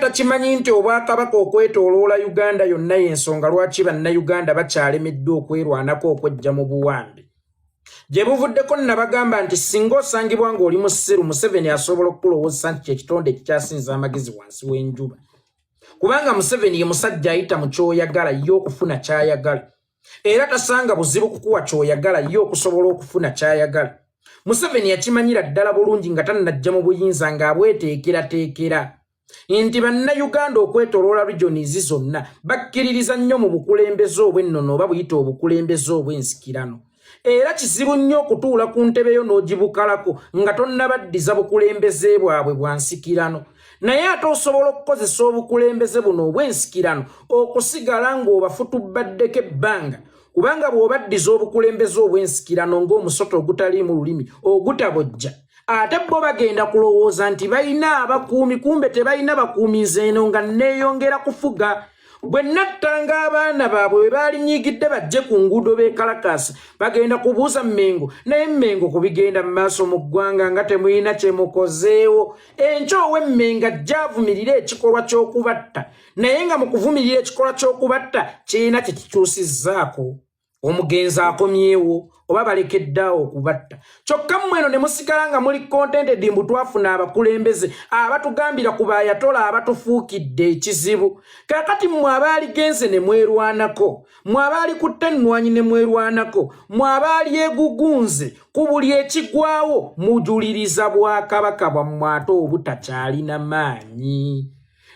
Abatakimanyi nti obwakabaka okwetooloola Uganda yonna y'ensonga lwaki Bannayuganda bakyalemeddwa okwerwanako okwejja mu buwambe. Gye buvuddeko nabagamba nti singa osangibwa ng'oli musiru, Museveni asobola okukulowoozesa nti kyekitonde ekikyasinza amagezi wansi w'enjuba, kubanga Museveni ye musajja ayita mu kyoyagala ye okufuna kyayagala, era tasanga buzibu kukuwa kyoyagala ye okusobola okufuna kyayagala. Museveni yakimanyira ddala bulungi nga tannajja mu buyinza ng'abweteekerateekera nti Bannayuganda okwetoloola regions zonna bakkiririza nnyo mu bukulembeze obw'ennono oba buyita obukulembeze obw'ensikirano, era kizibu nnyo okutuula ku ntebe yo n'ogibukalako nga tonnabaddiza bukulembeze bwabwe bwa nsikirano. Naye ate osobola okukozesa obukulembeze buno obw'ensikirano okusigala ng'obafutubaddeko ebbanga, kubanga bw'obaddiza obukulembeze obw'ensikirano ng'omusota ogutaliimu lulimi ogutabojja, ate bo bagenda kulowooza nti balina abakuumi, kumbe tebalina bakuumi. Nze eno nga neeyongera kufuga bwe nattanga abaana baabwe bwe baalinyigidde bajje ku nguudo beekalakaasa, bagenda kubuuza Mmengo, naye Mmengo ku bigenda mu maaso mu ggwanga nga temulina kye mukozeewo. Enkya ow'Emmengo ajja avumirire ekikolwa ky'okubatta, naye nga mu kuvumirira ekikolwa ky'okubatta kirina kye kikyusizzaako, omugenzi akomyewo oba balekeddaawo okubatta. Kyokka mmwe eno ne musigala nga muli contented mbu twafuna abakulembeze abatugambira ku bayatola abatufuukidde ekizibu. Kaakati mmwe abaaligenze ne mwerwanako, mmwe abaali kutta ennwanyi ne mwerwanako, mmwe abaali egugunze ku buli ekigwawo, mujuliriza bwakabaka bwammwe ate obutakyalina maanyi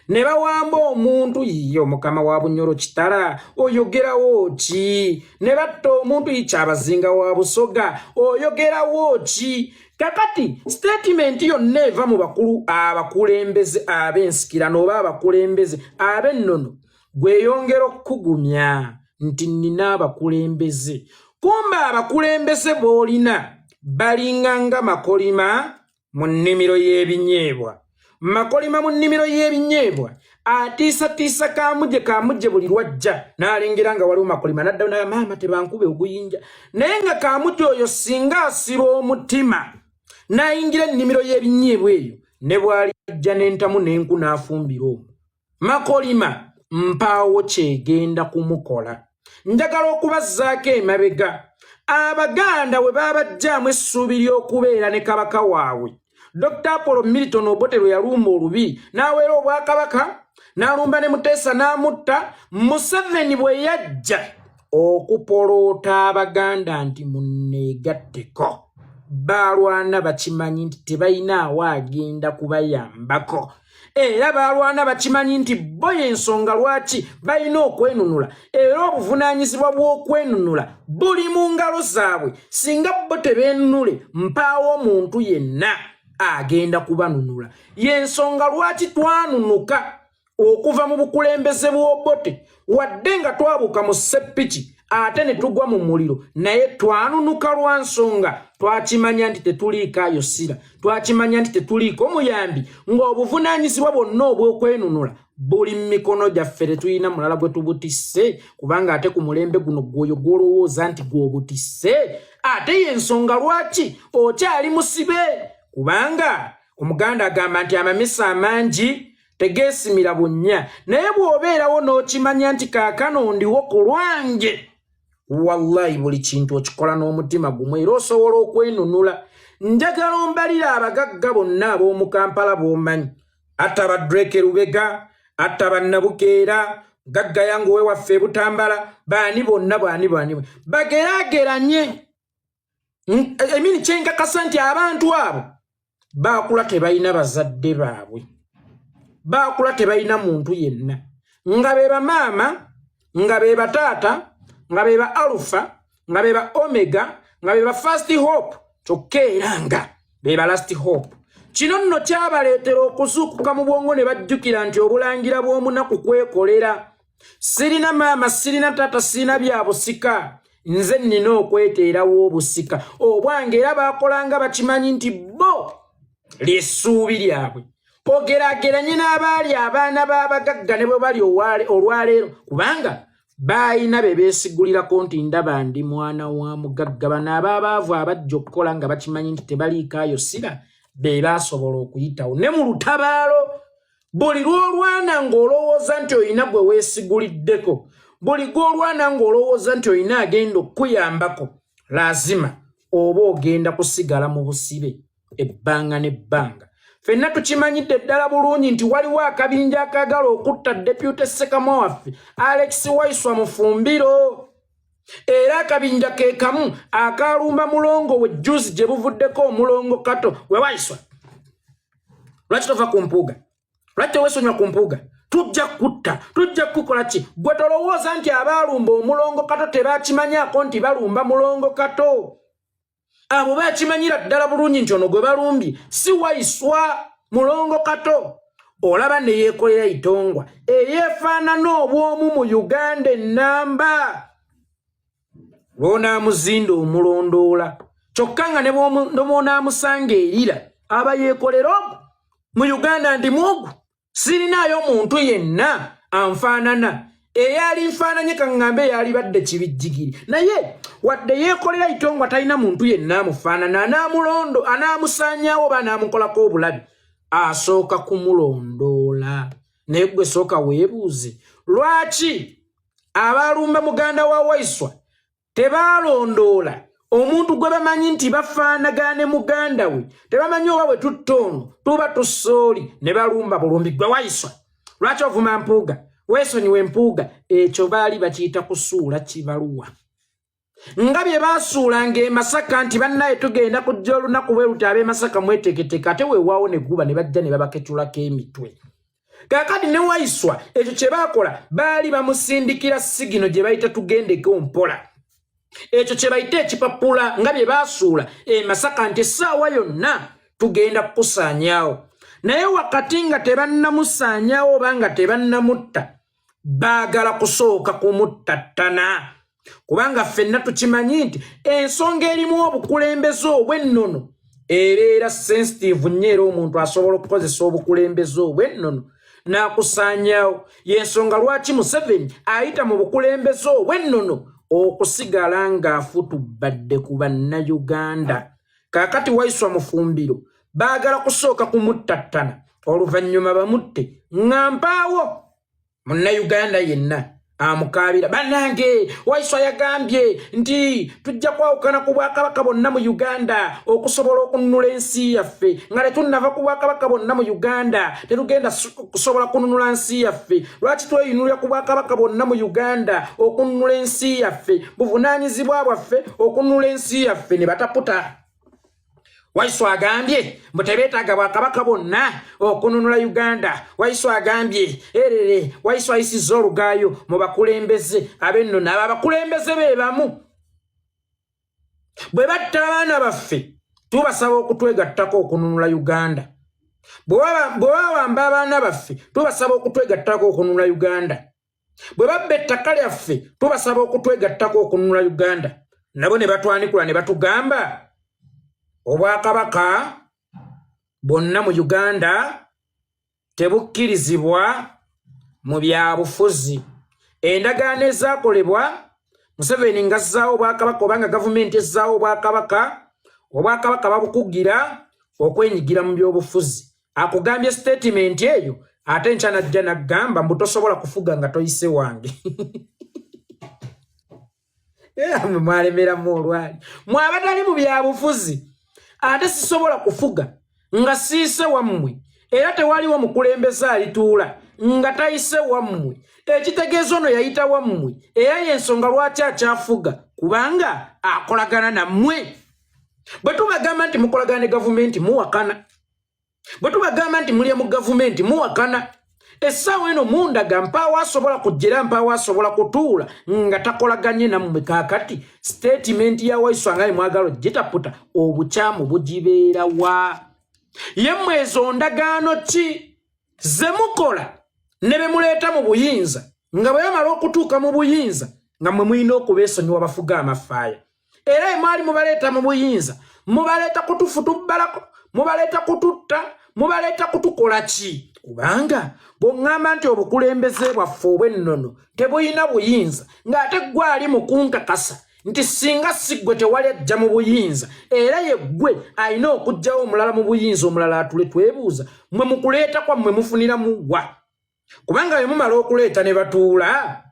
ne bawamba omuntu. Yiye omukama wa Bunyoro Kitara, oyogerawo ki? Ne batta omuntu. Yi Kyabazinga wa Busoga, oyogerawo ki? Kakati sitatimenti yonna eva mu bakulu abakulembeze ab'ensikirano oba abakulembeze ab'ennono gweyongera okukugumya nti nnina abakulembeze, kumbe abakulembeze b'olina balinga nga makolima mu nnimiro y'ebinyeebwa. Makolima mu nnimiro y'ebinyeebwa atiisatiisa kamuje kamuje buli lwajja n'alengera nga waliwo makolima naddawo naye maama tebankube oguyinja. Naye nga kamuje oyo singa asiba omutima n'ayingira ennimiro y'ebinyeebwa eyo, ne bw'alijja n'entamu n'enku n'afumbira omwo makolima, mpaawo kyegenda kumukola. Njagala okubazzaako emabega Abaganda we baabajjaamu essuubi ly'okubeera ne kabaka waabwe. Dr Apollo Milton Obote lwe yalumba olubi n'aweera obwakabaka, n'alumba ne Muteesa n'amutta, Museveni bwe yajja okupoloota Abaganda nti munneegatteko, baalwana bakimanyi nti tebalinaawo agenda kubayambako, era baalwana bakimanyi nti bo y'ensonga lwaki balina okwenunula, era obuvunaanyizibwa bw'okwenunula buli mu ngalo zaabwe. Singa bo tebeenunule, mpaawo omuntu yenna agenda kubanunula. Y'ensonga lwaki twanunuka okuva mu bukulembeze bw'Obote, wadde nga twabuuka mu seppiki ate ne tugwa mu muliro, naye twanunuka lwa nsonga twakimanya nti tetuliiko ayosira, twakimanya nti tetuliiko muyambi, ng'obuvunaanyizibwa bwonna obw'okwenunula buli mu mikono gyaffe, tetulina mulala gwe tubutisse. Kubanga ate ku mulembe guno gwoyo gw'olowooza nti gw'obutisse, ate y'ensonga lwaki okyali musibe, kubanga Omuganda agamba nti amamisa amangi tegeesimira bunnya. Naye bw'obeerawo n'okimanya nti kaakano ndiwo ku lwange, wallahi buli kintu okikola n'omutima gumu era osobola okwenunula. Njagala ombalire abagagga bonna ab'omu Kampala b'omanyi, atta ba Drake Lubega, atta Bannabukeera, gagga yange owewaffe Ebutambala, baani bonna, baani baani, bageraageranye. Emini kyenkakasa nti abantu abo baakula tebalina bazadde baabwe, baakula tebalina muntu yenna, nga be bamaama, nga be bataata, nga be ba alpha, nga be ba omega, nga be ba first hope, kyokka era nga be ba last hope. Kino nno kyabaleetera okuzuukuka mu bwongo ne bajjukira nti obulangira bw'omunaku kwekolera. Sirina maama, sirina taata, sirina bya busika, nze nnina okweteerawo obusika obwange. Era baakolanga bakimanyi nti bo lyessuubi lyabwe. Ogeraageranye n'abaali abaana b'abagagga ne bwe bali olwaleero, kubanga baalina be beesigulirako nti ndaba ndi mwana wa mugagga. Bano abaabaavu abajja okukola nga bakimanyi nti tebaliiko ayosira, be baasobola okuyitawo ne mu lutabaalo. Buli lw'olwana ng'olowooza nti olina gwe weesiguliddeko, buli gw'olwana ng'olowooza nti olina agenda okukuyambako, laazima oba ogenda kusigala mu busibe ebbanga n'ebbanga. Ffenna tukimanyidde ddala bulungi nti waliwo akabinja akaagala okutta Deputy Ssekamwa waffe Alex Waiswa Mufumbiro. Era akabinja ke kamu akaalumba mulongo we jjuuzi gye buvuddeko, omulongo Kato we Waiswa. Lwaki tova ku Mpuuga? Lwaki tewesonyiwa ku Mpuuga? Tujja kutta, tujja kukukola ki? Gwe tolowooza nti abaalumba omulongo Kato tebakimanyaako nti balumba mulongo Kato? Abo bakimanyira ddala bulungi nti ono gwe balumbye si Waiswa, mulongo Kato. Olaba ne yeekolera itongwa eyeefaanana obw'omu mu Uganda ennamba lw'onaamuzinda omulondoola, kyokka nga ne bw'onaamusanga erira aba yeekolera ogwo mu Uganda ndi mwogu, sirinaayo muntu yenna anfaanana. Eyali nfaananye kaŋŋambe eyalibadde kibijjigiri, naye wadde yeekolera itongwa talina muntu yenna amufaanana, anaamulondo anaamusaanyaawo oba anaamukolako obulabe asooka kumulondoola. Naye gwe sooka weebuuze, lwaki abalumba muganda wa Waiswa tebaalondoola omuntu gwe bamanyi nti bafaanagana ne muganda we? Tebamanyi oba bwe tutta ono tuba tussooli, ne balumba bulumbi. Gwe Waiswa, lwaki ovuma Mpuuga? Weesonyiwa Empuuga. Ekyo baali bakiyita kusuula kibaluwa, nga bye baasuulanga e Masaka nti bannaye tugenda kujja olunaku bwe luti, ab'e Masaka mweteeketeeke, ate weewaawo ne guba ne bajja ne babaketulako emitwe. Kaakati ne Waiswa ekyo kye baakola, baali bamusindikira sigino gye bayita tugendeko mpola, ekyo kye bayita ekipapula, nga bye baasuula e Masaka nti essaawa yonna tugenda kukusaanyaawo. Naye wakati nga tebannamusaanyaawo oba nga tebannamutta, baagala kusooka kumuttattana, kubanga ffenna tukimanyi nti ensonga erimu obukulembeze obw'ennono ebeera sensitive nnyo, era omuntu asobola okukozesa obukulembeze obw'ennono n'akusaanyaawo. Y'ensonga lwaki Museveni ayita mu bukulembeze obw'ennono okusigala ng'afutubbadde ku Bannayuganda. Kaakati Waiswa Mufumbiro baagala kusooka kumuttattana, oluvannyuma bamutte nga mpaawo Munnayuganda yenna amukaabira. Bannange, Waiswa yagambye nti tujja kwawukana ku bwakabaka bonna mu Uganda okusobola okununula ensi yaffe. Nga tetunnava ku bwakabaka bonna mu Uganda, tetugenda kusobola kununula nsi yaffe. Lwaki tweyinulira ku bwakabaka bonna mu Uganda okununula ensi yaffe? Buvunaanyizibwa bwaffe okununula ensi yaffe. Ne bataputa. Waiswa agambye mbu tebeetaaga bwakabaka bwonna okununula Uganda. Waiswa agambye erere. Waiswa ayisizza olugaayo mu bakulembeze ab'ennono. Abo abakulembeze be bamu bwe batta abaana baffe, tubasaba okutwegattako okununula Uganda. Bwe bawamba abaana baffe, tubasaba okutwegattako okununula Uganda. Bwe babba ettaka lyaffe, tubasaba okutwegattako okununula Uganda. Nabo ne batwanikula ne batugamba obwakabaka bwonna mu Uganda tebukkirizibwa mu byabufuzi. Endagaano ezaakolebwa Museveni nga zzaawo obwakabaka, oba nga gavumenti ezzaawo obwakabaka, obwakabaka babukugira okwenyigira mu byobufuzi. Akugambye sitatimenti eyo, ate enkya najja naggamba mbu tosobola kufuga nga toyise wange. Mwe mwalemeramu olwali, mwe abatali mu byabufuzi, ate sisobola kufuga nga siise wammwe, era tewaliwo mukulembeze alituula nga tayise wammwe. Ekitegeeza ono yayita wammwe, era yensonga lwaki akyafuga, kubanga akolagana nammwe. Bwe tubagamba nti mukolagana ne gavumenti, muwakana. Bwe tubagamba nti mulya mu gavumenti, muwakana. Essaawa eno mundaga mpaawo asobola kujjera, mpaawo asobola kutuula nga takolaganye nammwe. Kaakati sitatimenti ya Waiswa nga mwagala ogitaputa, obukyamu bugibeera wa? Ye mmwe ezo ndagaano ki ze mukola ne be muleeta mu buyinza, nga bwe bamala okutuuka mu buyinza nga mmwe mulina okubeesonyiwa bafuga amafaaya? Era emwali mubaleeta mu buyinza, mubaleeta kutufutubbalako, mubaleeta kututta, mubaleeta kutukola ki? Kubanga bw'oŋŋamba nti obukulembeze bwaffe obw'ennono tebulina buyinza, ng'ate gwali mu kunkakasa nti singa si ggwe tewali ajja mu buyinza, era ye ggwe alina okuggyawo omulala mu buyinza, omulala atule. Twebuuza, mmwe mu kuleeta kwammwe mufuniramu wa? Kubanga bwe mumala okuleeta ne batuula,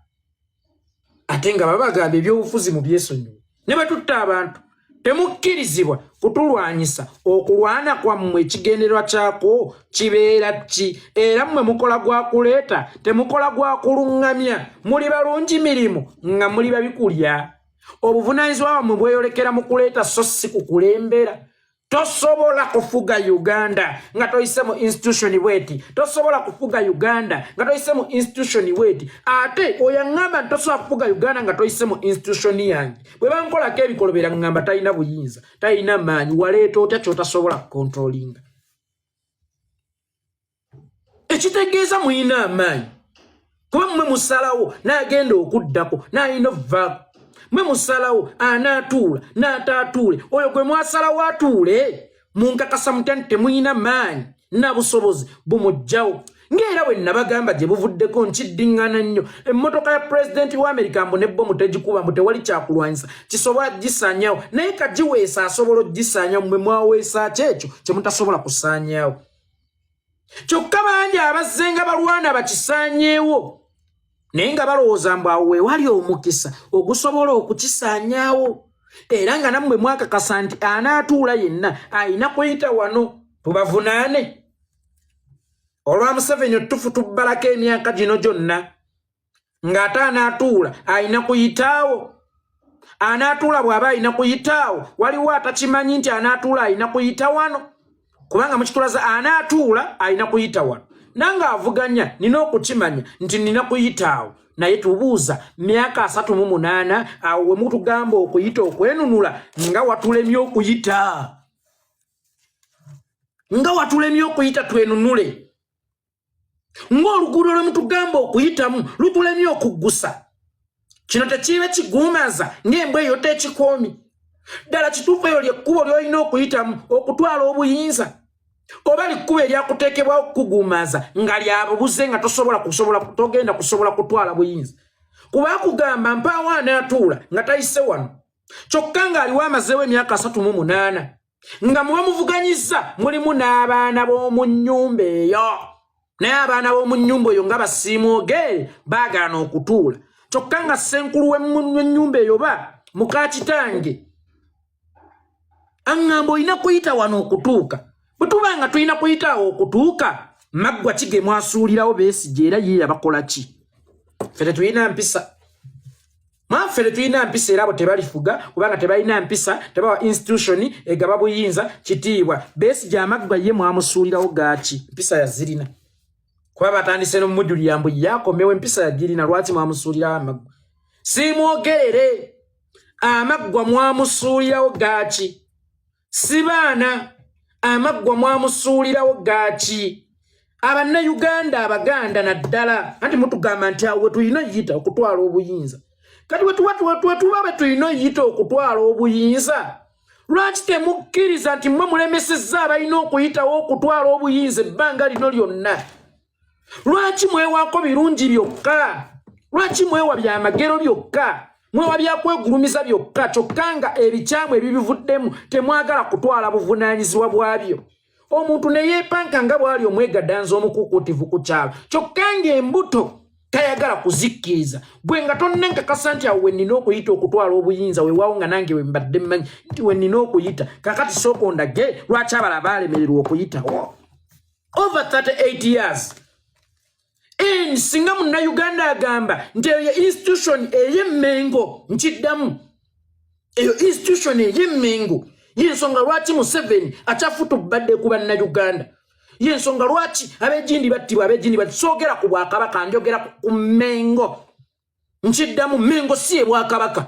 ate nga babagamba ebyobufuzi mu byesonyiwe ne batutta abantu, temukkirizibwa kutulwanyisa. Okulwana kwammwe ekigendererwa kyakwo kibeera ki? Era mmwe mukola gwa kuleeta, temukola gwa kuluŋŋamya. Muli balungi mirimu nga muli babikulya. Obuvunaanyizibwa bwammwe bweyolekera mu kuleeta so si kukulembera. Tosobola kufuga Uganda nga toyise mu institution bweti. Tosobola kufuga Uganda nga toyise mu institution bweti. Ate oyo aŋŋamba nti tosobola kufuga Uganda nga toyise mu institution yange, bwe bankolako ebikolobera ŋŋamba talina buyinza, talina maanyi. Waleeta otya kyotasobola kukontrolinga? Ekitegeeza muyina amaanyi, kuba mmwe musalawo n'agenda okuddako n'alina ovaako. Mwe musalawo anaatuula n'ataatuule. Oyo gwe mwasalawo atuule, munkakasa mutya nti temuyina maanyi na busobozi bumuggyawo? Ng'era bwe nabagamba gye buvuddeko, nkiddiŋŋana nnyo, emmotoka ya pulezidenti wa Amerika mbu ne bomu tegikuba, mbu tewali kyakulwanyisa kisobola gisaanyawo, naye kagiweesa asobola okugisaanyawo. Mmwe mwaweesa ki ekyo kye mutasobola kusaanyaawo? Kyokka bangi abazze nga balwana bakisaanyeewo, naye nga balowooza mbu awo wewali omukisa ogusobola okukisaanyaawo. Era nga nammwe mwakakasa nti anaatuula yenna alina kuyita wano. Tubavunaane olwa Museveni otufu tubbalako emyaka gino gyonna, ng'ate anaatuula alina kuyitaawo. Anaatuula bw'aba alina kuyitaawo, waliwo atakimanyi nti anaatuula alina kuyita wano? Kubanga mukitulaza anaatuula alina kuyita wano, nange avuganya nina okukimanya nti nina kuyitaawo. Naye tubuuza, myaka 38 awo we mutugamba okuyita okwenunula, nga watulemye okuyita, nga watulemye okuyita twenunule, ng'oluguudo lwe mutugamba okuyitamu lutulemye okuggusa. Kino tekiibe kiguumaza ng'embwa eyo tekikoomi? Ddala kituufu eyo lyekkubo ly'olina okuyitamu okutwala obuyinza, oba likkubo eryakuteekebwawo okukuguumaza nga lyabubuze, nga tosobola kusobola, togenda kusobola kutwala buyinza, kuba akugamba mpaawo anaatuula nga tayise wano, kyokka ng'aliwo amazeewo emyaka 38, nga muwe muvuganyizza mulimu n'abaana b'omu nnyumba eyo, naye abaana b'omu nnyumba eyo nga basiimwogeere baagaana okutuula, kyokka nga ssenkulu w'ennyumba eyo ba muka kitange aŋŋamba olina kuyita wano okutuuka. Bwe tuba nga tulina kuyita awo okutuuka, maggwa ki ge mwasuulirawo Besigye? Era ye yabakola ki? Ffe tetulina mpisa, mwaffe tetulina mpisa, era abo tebalifuga kubanga tebalina mpisa, tebawa institution egaba buyinza kitiibwa. Besigye amaggwa ye mwamusuulirawo gaaki? Mpisa yazirina? Kuba batandise n'omujulira mbu yakomewo, empisa yagirina. Lwaki mwamusuulirawo amaggwa? Siimwogerere, amaggwa mwamusuulirawo gaaki? Si baana, amaggwa mwamusuulirawo gaaki? Abannayuganda Abaganda naddala, anti mutugamba nti awo wetulina oyita okutwala obuyinza. Kati wetuba bwe tulina oyita okutwala obuyinza, lwaki temukkiriza nti mmwe mulemesezza abalina okuyitawo okutwala obuyinza ebbanga lino lyonna? Lwaki mwewaako birungi byokka? Lwaki mwewa byamagero byokka, mwewa byakwegulumiza byokka, kyokka nga ebikyamu ebibivuddemu temwagala kutwala buvunaanyizibwa bwabyo? Omuntu ne yeepanka nga bw'ali omwegadanza omukuukuutivu ku kyalo, kyokka ng'embuto tayagala kuzikkiriza. Gwe nga tonnenkakasa nti awo we nnina okuyita okutwala obuyinza, weewaawo nga nange we mbadde mmanyi nti we nnina okuyita, kakati sooka ondage lwaki abala baalemererwa okuyitawo over 38 years. En singa Munnayuganda agamba nti eyo ye institution ey'Emmengo, nkiddamu, eyo institution ey'Emmengo yensonga lwaki Museveni akyafutubadde ku Bannayuganda, yensonga lwaki ab'egindi battibwa, ab'egindi batti. Soogera ku bwakabaka, njogera ku Mmengo. Nkiddamu, Mmengo si ebwakabaka.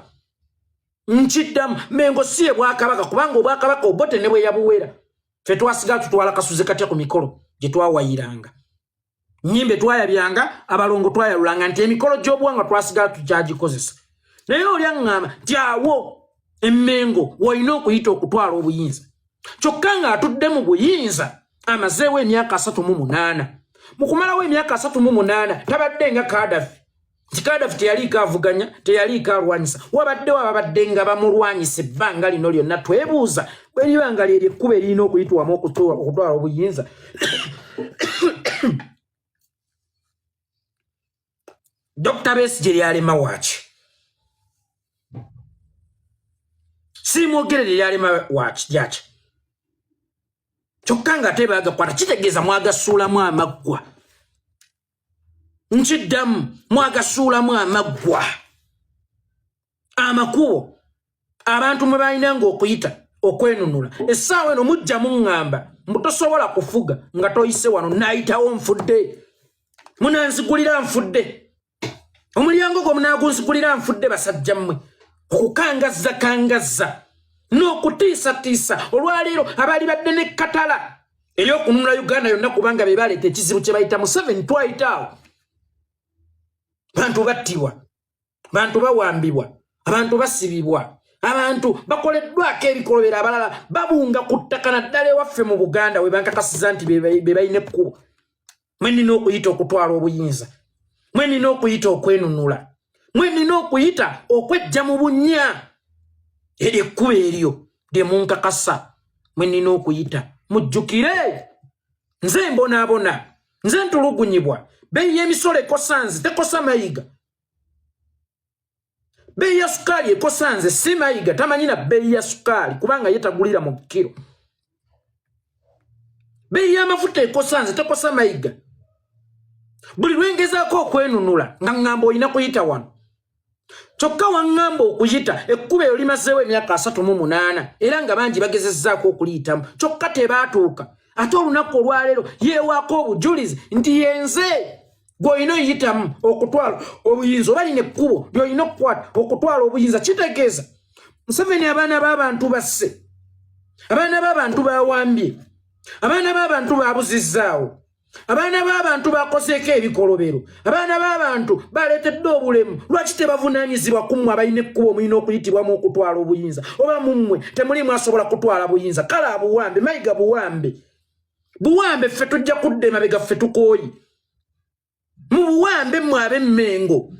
Nkiddamu, Mmengo si ebwakabaka, kubanga obwakabaka Obote ne bwe yabuwera, ffe twasigala tutwala kasuze katya ku mikolo gye twawayiranga, nyimbe twayabyanga, abalongo twayalulanga, nti emikolo gy'obuwangwa twasigala tukyagikozesa. Naye oli aŋŋamba nti awo Emmengo walina okuyita okutwala obuyinza, kyokka ng'atudde mu buyinza amazeewo emyaka 38. Mu kumalawo emyaka 38 tabadde nga Kadafi. Nti Kadafi teyaliiko avuganya, teyaliiko alwanyisa, wabaddewo ababadde nga bamulwanyisa ebbanga lino lyonna. Twebuuza bwe liba nga lyeryo ekkubo eririna okuyitwamu okutwala obuyinza. Dr. Besigye lyalema waaki? Simwogerere lyalema waaki lyaki? Kyokka nga ate baagakwata, kitegeeza mwagasuulamu amaggwa. Nkiddamu, mwagasuulamu amaggwa. Amakubo abantu mwe balinanga okuyita okwenunula, essaawa eno mujja muŋŋamba mbu tosobola kufuga nga toyise wano. Naayitawo nfudde, munanzigulira nfudde, omulyango gwo munaagunzigulira nfudde. Basajja mmwe, okukangazza kangazza n'okutiisatiisa olwaleero abaali badde ne katala ey'okununula Uganda yonna, kubanga be baleeta ekizibu kye bayita Museveni. Twayitaawo, bantu battibwa, bantu bawambibwa, abantu basibibwa, abantu bakoleddwako ebikolobero, abalala babunga ku ttaka, naddala ewaffe mu Buganda we bankakasiza nti be balina ekkubo mwe nnina okuyita okutwala obuyinza, mwe nnina okuyita okwenunula, mwe nnina okuyita okwejja mu bunnya. Eryo ekkubo eryo lye munkakasa mwe nnina okuyita. Mujjukire, nze mbonaabona, nze ntulugunyibwa. Beeyi y'emisolo ekosa nze, tekosa Mayiga. Bbeeyi ya sukaali ekosa nze, si Mayiga. Tamanyi na bbeeyi ya sukaali kubanga ye tagulira mu kiro. Bbeeyi y'amafuta ekosa nze, tekosa Mayiga. Buli lwengezaako okwenunula nga ŋŋamba olina kuyita wano, kyokka waŋŋamba okuyita ekkubo eryo limazeewo emyaka 38, era nga bangi bagezezzaako okuliyitamu kyokka tebaatuuka. Ate olunaku olwaleero yeewaako obujulizi nti yenze gw'olina oyitamu okutwala obuyinza, oba lina ekkubo ly'olina okukwata okutwala obuyinza. Kitegeeza Museveni abaana b'abantu basse, abaana b'abantu bawambye, abaana b'abantu babuzizzaawo, abaana b'abantu bakozeeko ebikolobero, abaana b'abantu baleetedde obulemu. Lwaki tebavunaanyizibwa ku mmwe abalina ekkubo omulina okuyitibwamu okutwala obuyinza? Oba mummwe temulimu asobola kutwala buyinza? Kale abuwambe Mayiga, buwambe, buwambe. Ffe tujja kudda emabega, ffe tukooyi mu buwambe. Mmwe ab'Emmengo,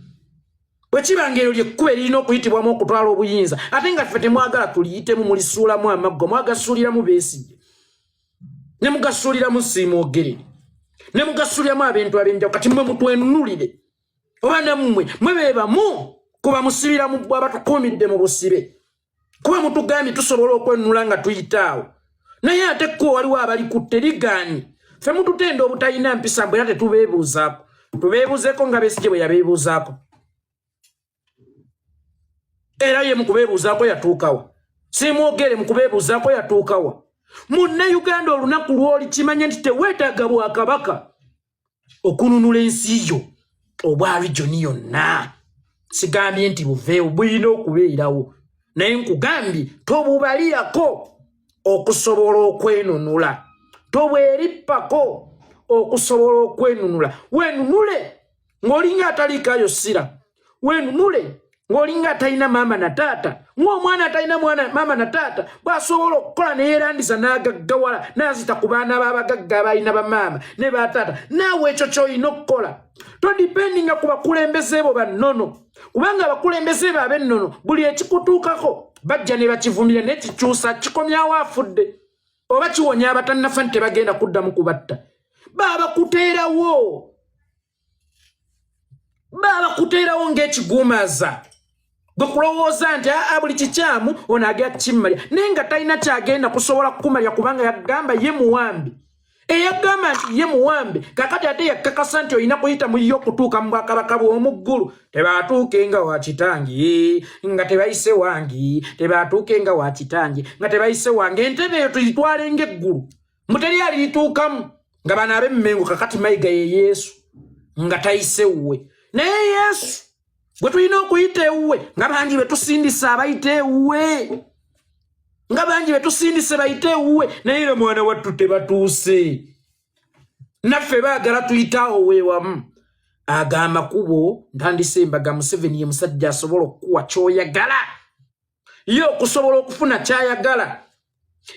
bwe kiba nga eryo lyekkubo eririna okuyitibwamu okutwala obuyinza, ate nga ffe temwagala tuliyitemu, mulisuulamu amaggwa. Mwagasuuliramu Besigye, ne mugasuuliramu Siimwogerere, ne mugasuuliramu abantu ab'enjawulo. Kati mmwe mutwenunulire, oba nammwe mwe be bamu kuba musibira mu abatukuumidde mu busibe, kuba mutugambye tusobola okwenunula nga tuyitaawo, naye ate kko waliwo abalikutte ligaanyi. Ffe mututenda obutalina mpisa mbwe, era tetubeebuuzaako. Tubeebuuzeeko nga Besigye bwe yabeebuuzaako, era ye mukubeebuuzaako yatuukawa? Simwogere mukubeebuuzaako yatuukawa? Munnayuganda, olunaku lw'oli kimanye nti teweetaaga bwakabaka okununula ensi yo obwa regioni yonna. Sigambye nti buveewo, bulina okubeerawo, naye nkugambye tobubalirako okusobola okwenunula, tobwerippako okusobola okwenunula. Wenunule ng'olinga ataliikayo sira, wenunule ng'olinga atalina maama na taata, ng'omwana atalina mwana maama na taata bw'asobola okukola neyeerandiza n'agaggawala n'azita ku baana b'abagagga abalina bamaama ne bataata. Naawe ekyo ky'olina okukola. Todipendinga ku bakulembeze bo bannono, kubanga abakulembeze bo ab'ennono buli ekikutuukako bajja ne bakivumira, naye kikyusa kikomyawo afudde oba kiwonya abatannafa nti tebagenda kuddamu kubatta. Babakuteerawo, babakuteerawo ng'ekiguumaza gwe kulowooza nti aa buli kikyamu ono agenda kukimmalya, naye nga talina kyagenda kusobola kukumalya, kubanga yagamba ye muwambi. Eyagamba nti ye muwambe, kakati ate yakakasa nti olina kuyita mu ye okutuuka mu bwakabaka bw'omu ggulu. Tebaatuuke nga wa kitange nga tebayise wange, tebaatuuke nga wa kitange nga tebayise wange. Entebe eyo tuyitwale ng'eggulu, muteri alirituukamu nga bano ab'Emmengo. Kakati Mayiga ye Yesu nga tayise wuwe, naye Yesu gwe tulina okuyita ewuwe, nga bangi be tusindise abayita ewuwe, nga bangi be tusindise bayite ewuwe, naye era mwana wattu tebatuuse. Naffe baagala tuyitaawo weewamu. Ago amakubo ntandise embaga. Museveni ye musajja asobola okukuwa kyoyagala, ye okusobola okufuna kyayagala,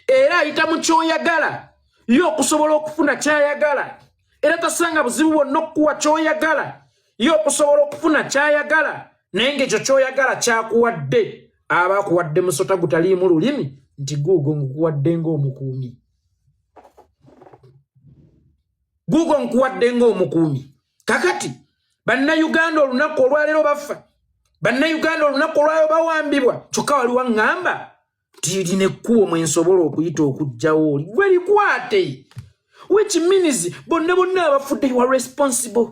era ayita mu kyoyagala ye okusobola okufuna kyayagala, era tasanga buzibu bwonna okukuwa kyoyagala. Ye okusobola okufuna kyayagala, naye ng'ekyo ky'oyagala kyakuwadde, aba akuwadde musota gutaliimu lulimi nti guugo ngukuwadde ng'omukuumi, guugo nkuwadde ng'omukuumi. Kakati Bannayuganda olunaku olwaleero bafa, Bannayuganda olunaku olwaleero bawambibwa, kyokka waliwo aŋŋamba nti lino ekkubo mwe nsobola okuyita okugjawo oli gwe likwate, which means bonna bonna abafudde, you are responsible.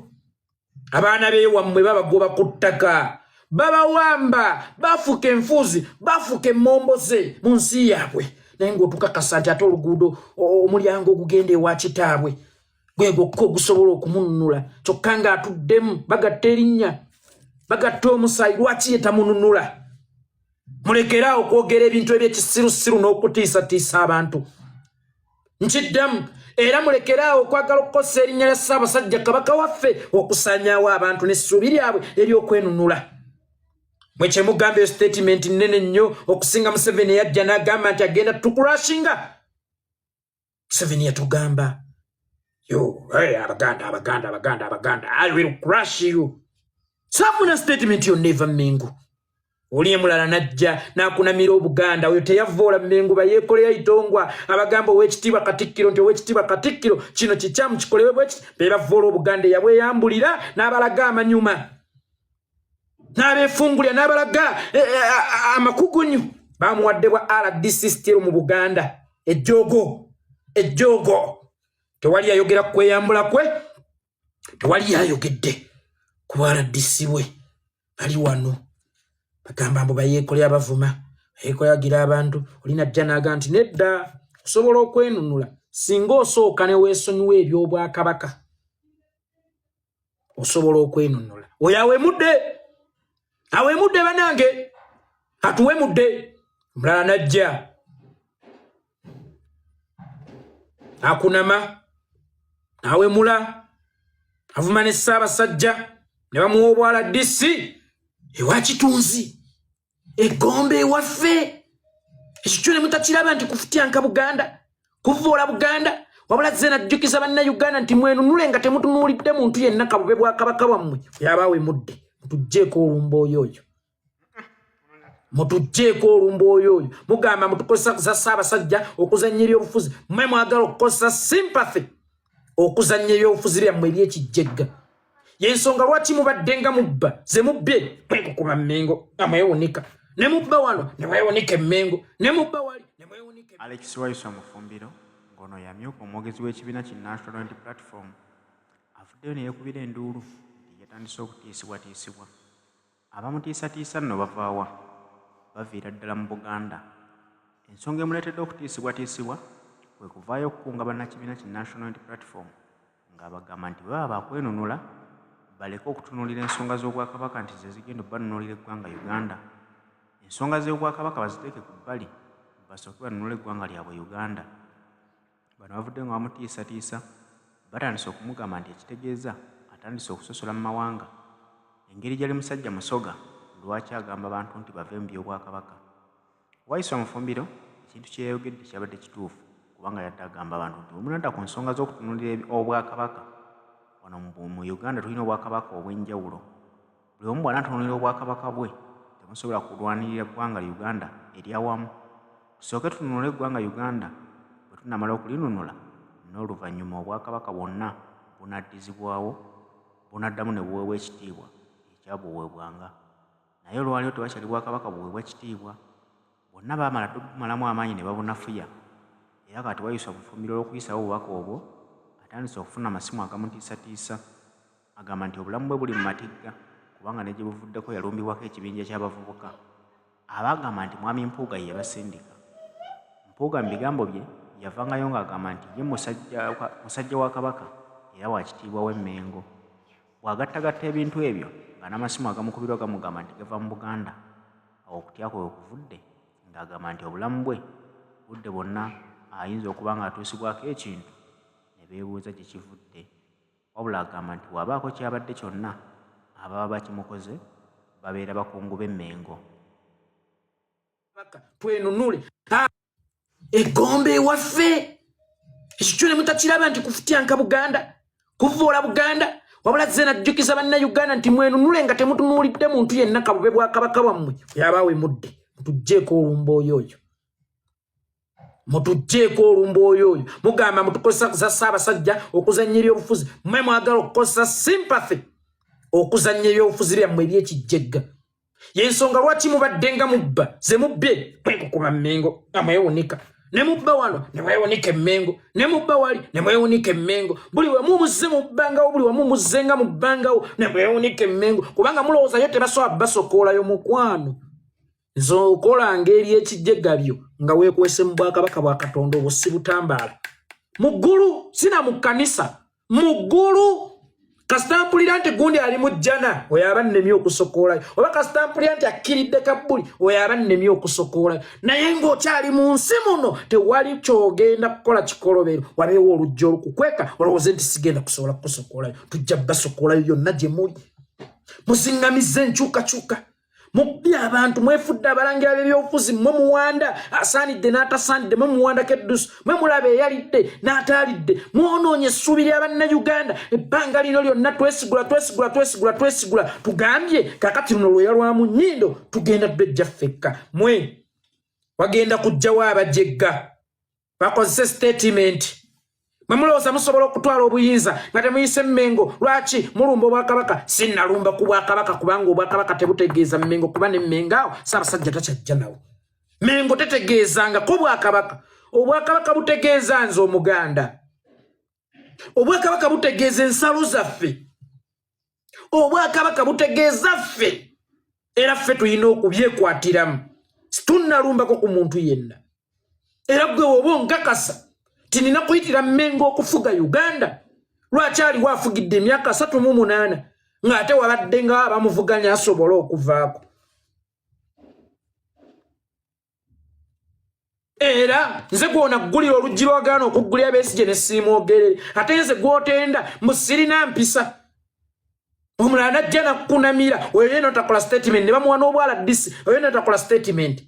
Abaana beewammwe babagoba ku ttaka, babawamba, bafuuka enfuuzi, bafuuka emmomboze mu nsi yaabwe, naye ng'otukakasa nti ate oluguudo, omulyango ogugenda ewa kitaabwe gwe gwokka ogusobola okumununula, kyokka ng'atuddemu bagatta erinnya, bagatta omusaayi. Lwaki ye tamununula? Mulekere awo okwogera ebintu ebyekisirusiru n'okutiisatiisa abantu. Nkiddamu era, mulekere awo okwagala okukozesa erinnya lya Ssaabasajja Kabaka waffe okusaanyaawo abantu n'essuubi lyabwe ery'okwenunula. Mwe kyemugamba eyo statement nnene nnyo okusinga Museveni eyajja n'agamba nti agenda tukurashinga. Museveni yatugamba yo, hey, Abaganda, Abaganda, Abaganda, Abaganda, I will crush you. Saafuna statement yonna eva Mmengo. Oli emulala najja n'akunamira Obuganda, oyo teyavoola Mmengo, bayeekolera itongwa abagamba Owekitiibwa Katikkiro nti Owekitiibwa Katikkiro, kino kikyamu, kikolewe bwekiti. Be bavoola Obuganda, eyabweyambulira n'abalaga amanyuma n'abeefungulira n'abalaga eh, eh, amakugunyu. Bamuwadde bwa RDC still mu Buganda. Ejjoogo, ejjoogo, tewali yayogera kweyambula kwe, tewali yayogedde ku RDC bwe. Bali wano bagamba mbu bayeekolera, bavuma, bayeekoyagira abantu. Olina jja n'aga nti nedda, osobola okwenunula singa osooka ne weesonyiwa ebyobwakabaka, osobola okwenunula. Oyo awemudde, awemudde banange, atuwemudde. Omulala najja akunama, awemula, avuma ne Ssaabasajja ne bamuwa obwala DC ewa Kitunzi, egombe ewaffe. Ekyo kyo ne mutakiraba nti kufutyanka Buganda, kuvoola Buganda. Wabula ze najjukiza Bannayuganda nti mwenunule nga temutunuulidde muntu yenna, kabube bwakabaka bwammwe yaba awemudde. Mutugjeeko olumba oyo oyo, mutugjeeko olumba oyo oyo. Mugamba mutukozesa Ssaabasajja okuzannya ebyobufuzi. Mmwe mwagala okukozesa sympathy okuzannya ebyobufuzi byammwe ebyekijjegga. Yensonga lwaki mubadde nga mubba ze mubbye, mwekukuba Mmengo nga mwewunika, ne mubba wano ne mwewunika Emmengo, ne mubba wali ne mwewunika. Alex Waiswa Mufumbiro, ng'ono yamyuka omwogezi w'ekibiina ki National Unity Platform, avuddeyo ne yeekubira enduulu nti yatandise okutiisibwatiisibwa. Abamutiisatiisa nno bava wa? Baviira ddala mu Buganda. Ensonga emuleetedde okutiisibwatiisibwa kwe kuvaayo okukunga bannakibiina ki National Unity Platform ng'abagamba nti bwe baba baakwenunula baleke okutunuulira ensonga z'Obwakabaka nti ze zigenda obbanunulira eggwanga Uganda. Ensonga z'Obwakabaka baziteeke ku bbali basooke banunule eggwanga lyabwe Uganda. Bano bavudde nga bamutiisatiisa, batandise okumugamba nti ekitegeeza atandise okusosola mu mawanga. Engeri gyali musajja Musoga lwaki agamba abantu nti bave mu by'Obwakabaka? Waiswa Mufumbiro ekintu kye yayogedde kyabadde kituufu kubanga yadde agamba abantu nti bwe munadda ku nsonga z'okutunuulira Obwakabaka, wano mu Uganda tulina Obwakabaka obw'enjawulo. Buli omu bw'anaatunuulira Obwakabaka bwe, temusobola kulwanirira ggwanga Uganda ery'awamu. Tusooke tununule eggwanga Uganda, bwe tunaamala okulinunula, n'oluvannyuma Obwakabaka bwonna bunaddizibwawo, bunaddamu ne buweebwa ekitiibwa ekyabuweebwanga. Naye olwaleero tewakyali Bwakabaka buweebwa kitiibwa. Bwonna baamala dda obumalamu amaanyi ne babunafuya. Era kati Waiswa Mufumbiro olw'okuyisaawo obubaka obwo, atandise okufuna amasimu agamutiisatiisa. Agamba nti obulamu bwe buli mu matigga kubanga ne gye buvuddeko yalumbibwako ekibinja ky'abavubuka abaagamba nti Mwami Mpuuga ye yabasindika. Mpuuga mu bigambo bye yavangayo ng'agamba nti ye musajja wa Kabaka era wa kitiibwa w'e Mmengo. Bw'agattagatta ebintu ebyo nga n'amasimu agamukubirwa gamugamba nti gava mu Buganda, awo okutya kwe we kuvudde ng'agamba nti obulamu bwe budde bwonna ayinza okuba ng'atuusibwako ekintu ne beebuuza gye kivudde. Wabula agamba nti bw'abaako ky'abadde kyonna ababa bakimukoze babeera bakungu b'e Mmengo. Twenunule egombe ewaffe. Ekyo kyo ne mutakiraba nti kufutyanka Buganda, kuvoola Buganda. Wabula zze najjukiza Bannayuganda nti mwenunule nga temutunuulidde muntu yenna, kabube bwakabaka bwammwe yabaawe mudde mutugjeeko olumba oyo oyo, mutugjeeko olumba oyo oyo. Mugamba mutukozesa Ssaabasajja okuzannya ebyobufuzi. Mmwe mwagala okukozesa sympathy okuzannya ebyobufuzi byammwe ebyekijjegga. Yensonga lwaki mubadde nga mubba ze mubbye, mwekukuba Mmengo nga mwewunika, ne mubba wano ne mwewunika Emmengo, ne mubba wali ne mwewunika Emmengo. Buli wamu muzze mubbangawo, buli wamu muzze nga mubbangawo ne mwewunika Emmengo, kubanga mulowooza yo tebasobola basokoolayo. Mukwano, nze okolanga ebyekijjega byo nga weekwese mu bwakabaka bwa Katonda, obwo si butambaala mu ggulu, sina mu kkanisa, mu ggulu. Kasita mpulira nti gundi ali mu jjana, oyo aba nnemye okusokoolayo, oba kasita mpulira nti akkiridde kabbuli, oyo aba nnemye okusokoolayo. Naye ng'okyali mu nsi muno, tewali kyogenda kukola kikolobero, wabeewo olujja olukukweka olowooze nti sigenda kusobola kukusokoolayo. Tujja basokoolayo yonna gye muli. Muziŋŋamizza enkyukakyuka, mubbye abantu, mwefudde abalangira b'ebyobufuzi. Mwe muwanda asaanidde n'atasaanidde, mwe muwandako eddusu, mwe mulaba eyalidde n'ataalidde. Mwonoonye essuubi lya Bannayuganda. Ebbanga lino lyonna twesigula, twesigula, twesigula, twesigula. Tugambye kakati luno lweya lwa mu nnyindo, tugenda twejja ffekka. Mwe wagenda kujjawo abajegga bakozese statement. Mwe mulowooza musobola okutwala obuyinza nga temuyise Mmengo. Lwaki mulumba obwakabaka? Sinnalumba ku bwakabaka, kubanga obwakabaka tebutegeeza Mmengo, kuba ne Mmengo awo Ssaabasajja takyajja nawo. Mmengo tetegeezangako bwakabaka. Obwakabaka butegeeza nze Omuganda. Obwakabaka butegeeza ensalo zaffe. Obwakabaka butegeeza ffe, era ffe tulina okubyekwatiramu. Situnnalumbako ku muntu yenna. Era gwe woba onkakasa tinina kuyitira Mmengo okufuga Uganda, lwaki aliwo afugidde emyaka 38 ng'ate wabadde nga abamuvuganya asobole okuvaako? Era nze gwona ggulira oluggi lwagaana okuggulira Besigye ne siimwogerere, ate nze gwotenda mbu sirina mpisa. Omulala najja nakkunamira, oyo ye notakola statement, ne bamuwa n'obwala disi, oyo notakola statement.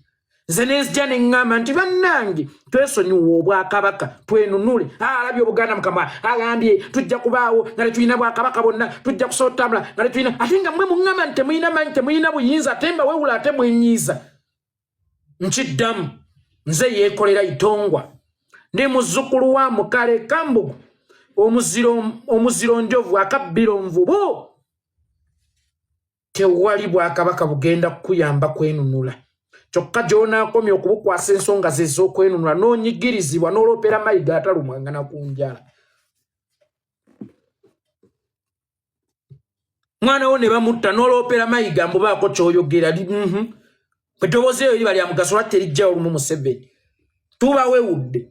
Nze nenzija ne ŋŋamba nti bannange, twesonyiwa obwakabaka, twenunule. Alabye Obuganda, Mukama agambye tujja kubaawo nga tetulina bwakabaka bonna, tujja kusobola otambula nga tetulina. Ate nga mmwe muŋŋamba nti temulina maanyi, temulina buyinza, ate mbawewula, ate mwenyiiza. Nkiddamu, nze Yeekolera Itongwa, ndi muzzukulu wa Mukale Kambugu, omuziro njovu akabbiro nvubu. Tewali bwakabaka bugenda kukuyamba kwenunula. Kyokka gy'onaakomya okubukwasa ensonga ze ez'okwenunula, n'onyigirizibwa, n'oloopera Mayiga atalumwangana ku njala, mwana wo ne bamutta, n'oloopera Mayiga mbubaako ky'oyogera. Eddoboozi eyo liba lya mugaso, lwaki terijjawo olumu Museveni? Tubawewudde,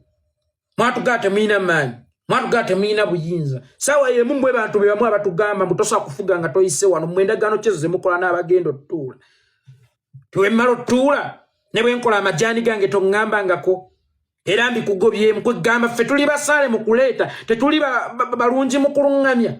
mwatugaa temulina maanyi, mwatugaa temulina buyinza. Saawa yemu mbwe bantu be bamu abatugamba mbu tosobola kufuga nga toyise wano. Mu endagaano kyezo zemukola n'abagenda otutuula, tiwemmala otutuula ne bwe nkola amajaani gange toŋŋambangako, era mbikugobyemu. Kwegamba ffe tuli basaale mu kuleeta, tetuli balungi mu kuluŋŋamya.